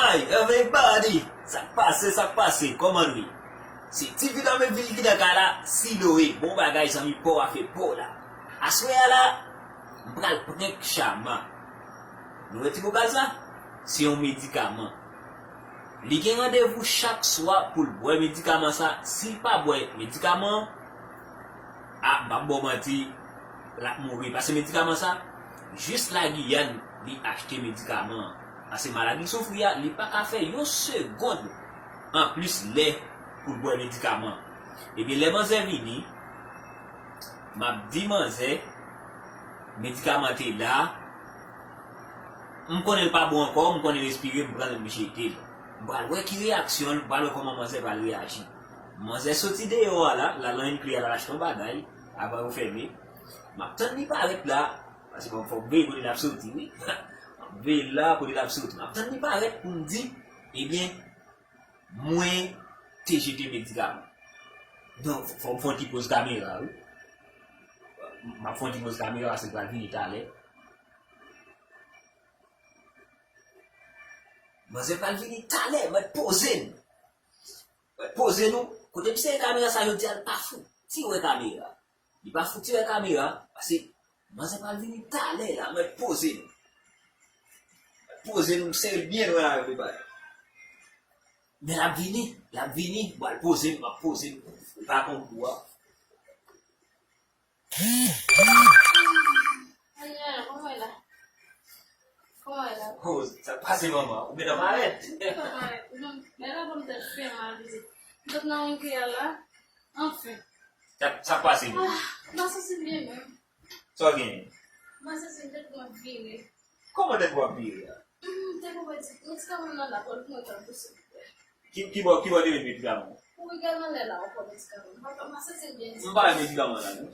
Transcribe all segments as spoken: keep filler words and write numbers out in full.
Hey everybody! Sa k pase, sa k pase, kòman nou ye? Se T V W Vilky nan kay la, Siloe, bon bagay zanmi, paw a fè paw la. Aswè a la, m pral prank Chama. Nou wè ti bokal sa? Se yon medikaman. Li gen randevou chak swa pou l bwè medikaman sa. Si l pa bwè medikaman an, a, m p ap ba w manti, l ap mouri. Paske medikaman sa, jis Lagiyàn li achte medikaman an. Paske maladi l soufri a, li pa ka fè yon segonn anplis lè pou l bwè medikaman an. Ebyen, lè manzè vini, m ap di manzè, medikaman te la, m konnen l pa bon ankò, m konnen l espire, m pran l, m jete l. M pral wè ki reyaksyon l, m pral wè kòman manzè pral reyaji. Manzè soti deyò a la, l al nan Enclair, l al achte yon bagay, avan yo fèmen. M ap tann li parèt la, paske fò, fò m veye kote l ap soti, wi. M ap veye l la, kote l ap soti. M ap tann li parèt pou m di, ebyen, mwen te jete medikaman. Donk, fò m fè yon ti poz kamera, wi. M ap fè yon ti poz kamera, paske l pral vini talè. Manzè pral vini talè, mèt poze n. Mèt poze nou. Kote m sere kamera sa jodi a, l pa fouti wè kamera. Li pa fouti wè kamera, paske manzè pral vini talè la, mèt poze nou. Mèt poze nou, m sere l byen lwen la, everybody. Men l ap vini, l ap vini, m pral poze m, m ap poze m. Li pa konn kou a. Anya, kòman w ye la? Kòman w ye la? Oh, sa k pase manman? Ou gentan parèt? Gentan parèt. Non, men la ban m tèt fè mal vizit. M t ap nan yon kiyè la. Anfen. Sa, sa k pase? Ah, m pa santi m byen menm. Sa w genyen? M pa santi m tèt mwen vire. Kòman tèt ou ap vire a? Hmm, tèt mwen di, medikaman nan la, pou mwen tann pou silvouplè. Ki, ki bò, ki bò te met medikaman? Ou regarde nan lè la, ou pran medikaman. M pa, m pa santi l byen ditou. M pa wè medikaman la, non.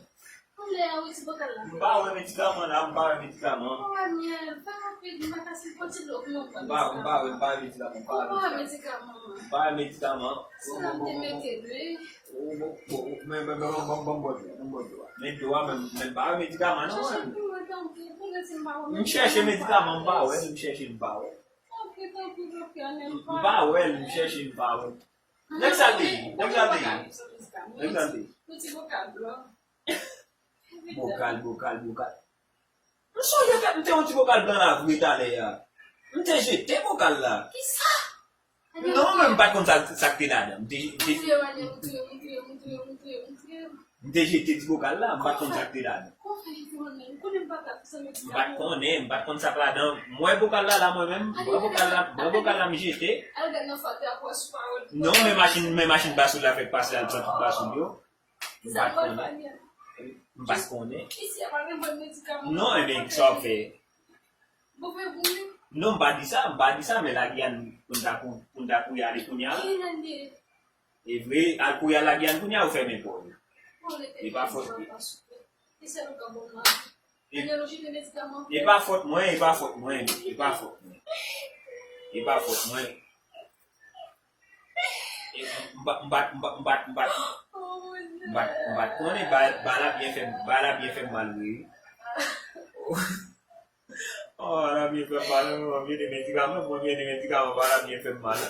Anlè a, wi, ti bokal la. M pa wè medikaman la, m pa wè medikaman. Ou wè myèl, fè rapid, m pa ka sipòte dlo pou mwen pran medikaman. M pa, m pa wè, m pa wè medikaman, m pa wè medikaman. Ou pa wè medikaman an. M pa wè medikaman. Se la m te mete l, wi. Oh, oh, oh, oh, men, men, men, ban, ban, ban m bwè dlo a, ban m bwè dlo a. Men dlo a, men, men m pa wè medikaman, non, mwen. Chèche pou mwen, tanpri, pou mwen, si m pa wè medikaman. M chèche medikaman, m pa wè, m chèche, m pa wè. Tanpri, tanpri, tanpri, anlè m pa wè. M pa wè l, m chèche, m pa wè. Nèg sa te ye, nèg sa te ye. Nèg sa te ye. Yon ti bokal blan. Bokal, bokal, bokal. M sonje fèt, m te yon ti bokal blan la vre talè a. M te jete bokal la. Kisa? Non, men m pa t konn sa, sa k te ladan. M te, m te. Moutre, moutre, moutre, moutre, moutre, moutre. M te jete ti bokal la, m pa t konn sa k te ladan. Kòman fè jete bokal la? M konnen m pa ka fè sa, men m pa konnen, m pa t konn sa k ladan. M wè bokal la la mwen menm, m wè bokal la, m wè bokal la m jete. Al gad nan fatra pou wè si w pa wè l. Non, men machin, men machin basoul la fèk pase al pran tout basoul yo. M pa t konnen. M pa t konnen. Isi a pa gen bon medikaman. Non, ebyen, sa w ap fè? Bon, fè pou mwen. Non, m pa di sa, m pa di sa, men Lagiyàn, pou n ta kou-, pou n ta kouri ale kounye a. Ki jan de E vre, al kouri al Lagiyàn kounye a, ou fèmen kò w. E pa fòt. E, e pa fòt mwen, e pa fòt mwen, e pa fòt mwen. E pa fòt mwen. E, m pa, m pa, m pa, m pa, m pa, m pa, m pa t konnen, ba, ba la byen fè, ba la byen fè m mal, wi. Oh, ba la byen fè m mal, mwen mete medikaman, mwen mete medikaman, ba la byen fè m mal.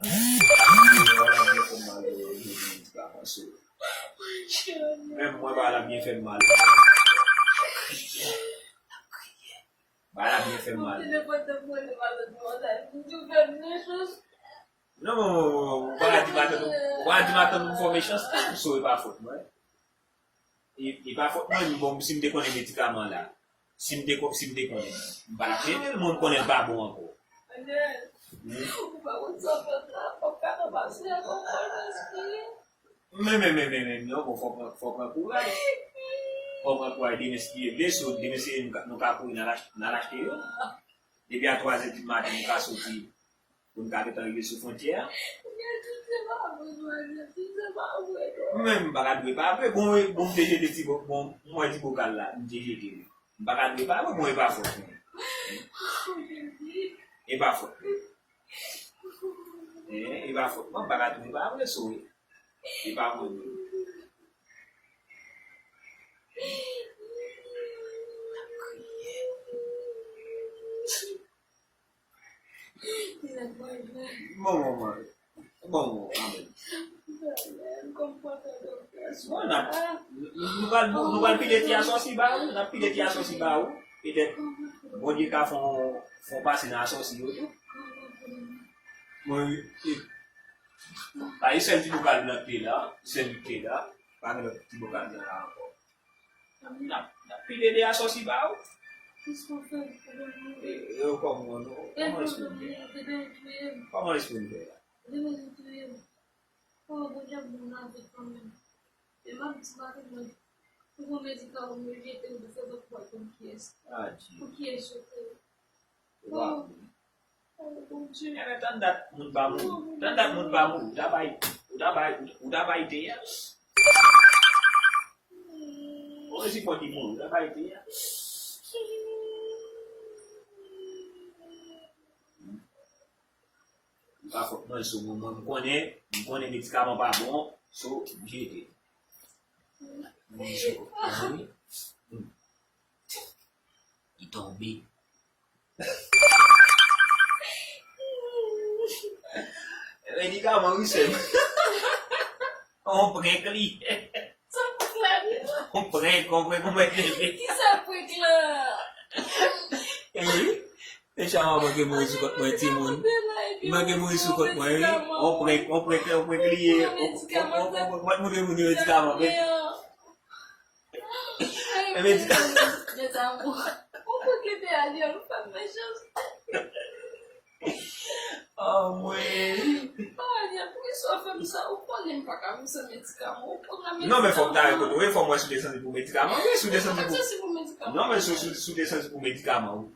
Ba la byen fè m mal, mwen mete medikaman, so. Menm mwen, ba la byen fè m mal. Ba la byen fè m mal. Non, non, non, non, non, ou pa ka di m atann, ou pa ka di m atann pou m fè w mechans, so e pa fòt mwen. E, e pa fòt mwen, bon, si m te konnen medikaman la, si m te ko-, si m te konnen, m pa t ap jete l, mwen m konnen l pa bon ankò. Hmm. Men, men, men, men, men, non, bon, fò pran, fò pran kouraj. Fò pran kouraj, demen si Dye vle, so, demen si nou ka, nou ka kouri, n al ach-, n al achte yo. Depi a twa zè di maten, nou ka soti. Pou n ka gentan rive sou fwontyè a. Men m pa ka dwe pa vre. Bon, bon, m te jete ti bo-, bon, m wè ti bokal la, m te jete li. M pa ka dwe pa vre, bon, e pa fòt mwen. E pa fòt mwen. Eh, e pa fòt mwen, m pa ka dwe pa vre, so, e pa mwen menm. L ap kriye. Bon, bon, bon. Bon, bon, amen. Bon, n ap, nou pral, nou pral pile ti asòsi ba ou, n ap pile ti asòsi ba ou. Petèt, Bondye ka fè yon, fè yon pase nan asòsi yo tou. Mwen, e, pa e sèl ti bokal blan ki te la, sèl ki te la, pa gen lòt ti bokal blan la ankò. N ap, n ap pile de asòsi ba ou. E, e, kòman, non? Kòman espri m fè la? Kòman espri m fè la? Demen nou touye m. Oh, Bondye ap ban m lavi kanmenm. Men m ap di madanm mwen, pou gon medikaman mwen jete ou pou fè zòt pral konn kiyès. Adye. Pou kiyès yo te ye. Ou pa vle. Oh, Bondye. Ebyen, tann dat moun pa mouri. Tann dat moun pa mouri. Ou ta bay, ou ta bay, ou ta bay te a. Ou resi fò ki mouri. Ou ta bay te a. Pa fòt mwen sou mwen, mwen, m konnen, m konnen medikaman pa bon, so, m jete. Mwen sou, wi. Hmm. Li tonbe. Medikaman, wi, sè m. On prank li. Sa prank la, li? On prank, on prank, on prank. Ki sa prank la? E wi. E Chama manke mouri sou kont mwen, timoun. Li manke mouri sou kont mwen, wi. On prank, on prank, on prank li ye. On prank, on prank, on prank, mwen montre moun yo medikaman, men. E medikaman. Mes amours. On prank li te a, li an fè m mechanste. Oh, mwen. Oh, Dye, poukisa w fè m sa? Ou konnen m pa ka ranse medikaman. Ou pran medikaman. Non, men fò m ta wè kote w ye, fò m wè si w te santi pou medikaman. Wi, si w te santi pou. Santi pou medikaman. Non, men si w, si w, si w te santi pou medikaman, ou,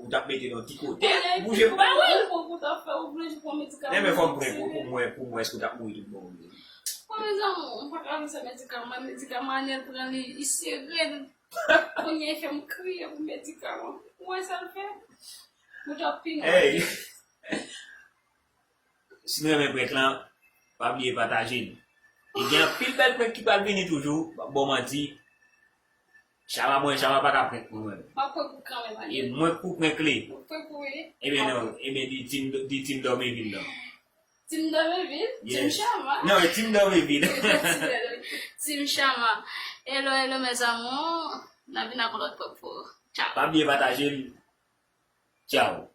ou t ap mete nan ti kote. Bouje pa, wi. Ou pran pou ta fè, ou vle pou medikaman. Men, men fò m pran pou, pou m wè, pou m wè si w t ap mouri tout bon. Bon, mes amours, m pa ka ranse medikaman. Medikaman, Aniel pran li, li sere l. Kounye a, fè m kriye pou medikaman. Ou wè sa l fè? Ou t ap pi mal. Hey! Si nou renmen prank lan, pa bliye pataje l. E gen anpil bèl prank ki pral vini toujou, m ap ba w manti. Chama mwen, Chama pa ka prank mwen menm. M ap prank ou kanmenm, Aniel. E mwen k pou prank li. Ou prank ou, wi. Ebyen non, ebyen di Team, di Team Dormivil non. Team Dormivil? Team Chama? Non, e Team Dormivil. Team Chama. Hello, hello, mes amours. N a vin ak yon lòt prank pou ou. Tchao. Pa bliye pataje l. Tchao.